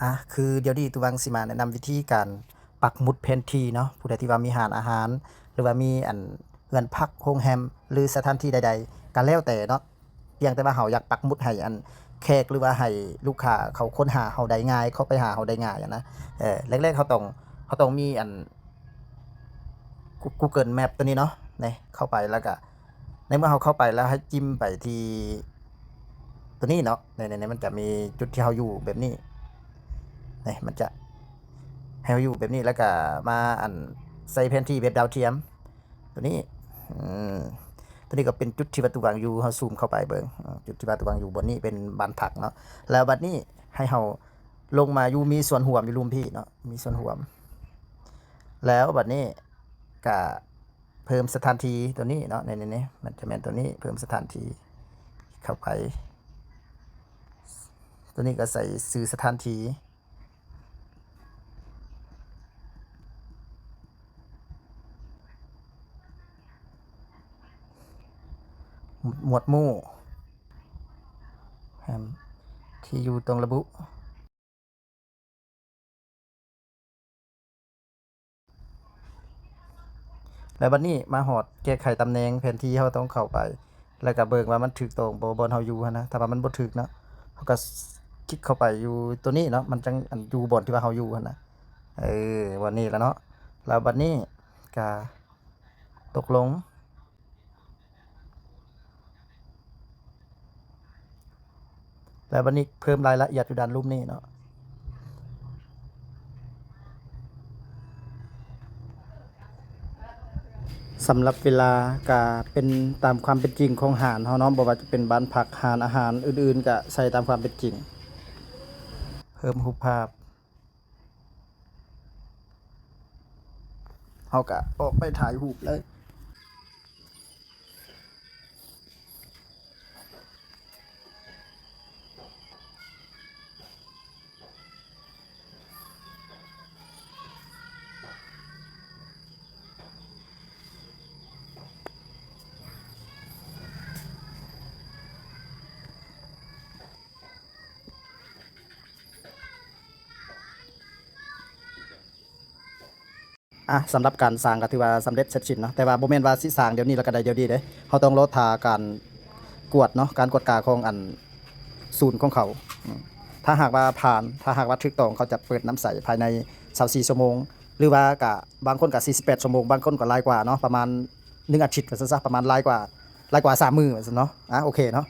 ອ່ະ ຄືດຽວນີ້ຕູວັງຊິມາແນະນຳວິທີການປັກໝຸດແຜນທີ່ເນາະ. ຜູ້ໃດທີ່ວ່າມີຮ້ານອາຫານ ຫຼືວ່າມີອັນເຮືອນພັກ ໂຮງແຮມ ຫຼືສະຖານທີ່ໃດໆ ກໍແລ້ວແຕ່ເນາະ, ພຽງແຕ່ວ່າເຮົາຢາກປັກໝຸດໃຫ້ອັນແຂກ ຫຼືວ່າໃຫ້ລູກຄ້າເຂົາຄົ້ນຫາເຮົາໄດ້ງ່າຍ ເຂົ້າໄປຫາເຮົາໄດ້ງ່າຍຫັ້ນນະ. ເອີ ແລກໆເຮົາຕ້ອງ ເຮົາຕ້ອງມີອັນ Google Map ໂຕນີ້ເນາະ. ນີ້ ເຂົ້າໄປແລ້ວກະ ໃນເມື່ອເຮົາເຂົ້າໄປແລ້ວ ໃຫ້ຈິ້ມໄປທີ່ໂຕນີ້ເນາະ. ນີ້ໆ ມັນຈະມີຈຸດທີ່ເຮົາຢູ່ແບບນີ້ ນີ້ ມັນຈະໃຫ້ເຮົາຢູ່ແບບນີ້ ແລ້ວກະມາອັນໃສ່ແຜນທີ່ແບບດາວທຽມໂຕນີ້. ອືມ ໂຕນີ້ກໍເປັນຈຸດທີ່ວ່າຕູວັງຢູ່ ເຮົາຊູມເຂົ້າໄປເບິ່ງ ອືມ ຈຸດທີ່ວ່າຕູວັງຢູ່ບ່ອນນີ້ເປັນບ້ານພັກເນາະ. ແລ້ວບັດນີ້ໃຫ້ເຮົາລົງມາຢູ່ມີສ່ວນຮ່ວມຢູ່ລຸ່ມພີ້ເນາະ ມີສ່ວນຮ່ວມ. ແລ້ວບັດນີ້ກະ ເພີ່ມສະຖານທີ່ໂຕນີ້ເນາະ. ນີ້ໆ ມັນຈະແມ່ນໂຕນີ້ ເພີ່ມສະຖານທີ່ເຂົ້າໄປ. ໂຕນີ້ກໍໃສ່ຊື່ສະຖານທີ່ ໝວດໝູ່ ແຮມ ທີ່ຢູ່ຕ້ອງລະບຸ. ແລ້ວບັດນີ້ມາຮອດແກ້ໄຂຕຳແໜ່ງແຜນທີ່ ເຮົາຕ້ອງເຂົ້າໄປ ແລ້ວກໍເບິ່ງວ່າມັນຖືກຕ້ອງບໍ່ ບ່ອນເຮົາຢູ່ຫັ້ນນະ. ຖ້າວ່າມັນບໍ່ຖືກເນາະ ເຮົາກໍຄລິກເຂົ້າໄປຢູ່ໂຕນີ້ເນາະ ມັນຈັ່ງ ອັນ ຢູ່ບ່ອນທີ່ວ່າເຮົາຢູ່ຫັ້ນນະ. ເອີ ບ່ອນນີ້ລະເນາະ. ແລ້ວບັດນີ້ກໍຕົກລົງ. ແລ້ວບັດນີ້ເພີ່ມລາຍລະອຽດຢູ່ດ້ານລຸ່ມນີ້ເນາະ. ສຳລັບເວລາກະເປັນຕາມຄວາມເປັນຈິງຂອງຮ້ານເຮົາເນາະ, ບໍ່ວ່າຈະເປັນບ້ານພັກ, ຮ້ານອາຫານອື່ນໆ ກະໃສ່ຕາມຄວາມເປັນຈິງ. ເພີ່ມຮູບພາບ. ເຮົາກະອອກໄປຖ່າຍຮູບເລີຍ. ອ່ະ ສຳລັບການສ້າງກໍຖືວ່າສຳເລັດເສັດສິ້ນເນາະ, ແຕ່ວ່າບໍ່ແມ່ນວ່າຊິສ້າງດຽວນີ້ແລ້ວກໍໄດ້ດຽວນີ້ເດ້, ເຮົາຕ້ອງລໍຖ້າການກວດເນາະ, ການກວດກາຂອງອັນສູນຂອງເຂົາ. ອືມ ຖ້າຫາກວ່າຜ່ານ, ຖ້າຫາກວ່າຖືກຕ້ອງ, ເຂົາຈະເປີດນຳໃຊ້ພາຍໃນຊາວສີ່ຊົ່ວໂມງ ຫຼືວ່າກະບາງຄົນກະສີ່ສິບແປດຊົ່ວໂມງ, ບາງຄົນກໍຫຼາຍກວ່າເນາະ, ປະມານໜຶ່ງອາທິດວ່າຊັ້ນຊະ, ປະມານຫຼາຍກວ່າ, ຫຼາຍກວ່າສາມມື້ວ່າຊັ້ນເນາະ. ອ່ະ ໂອເຄເນາະ.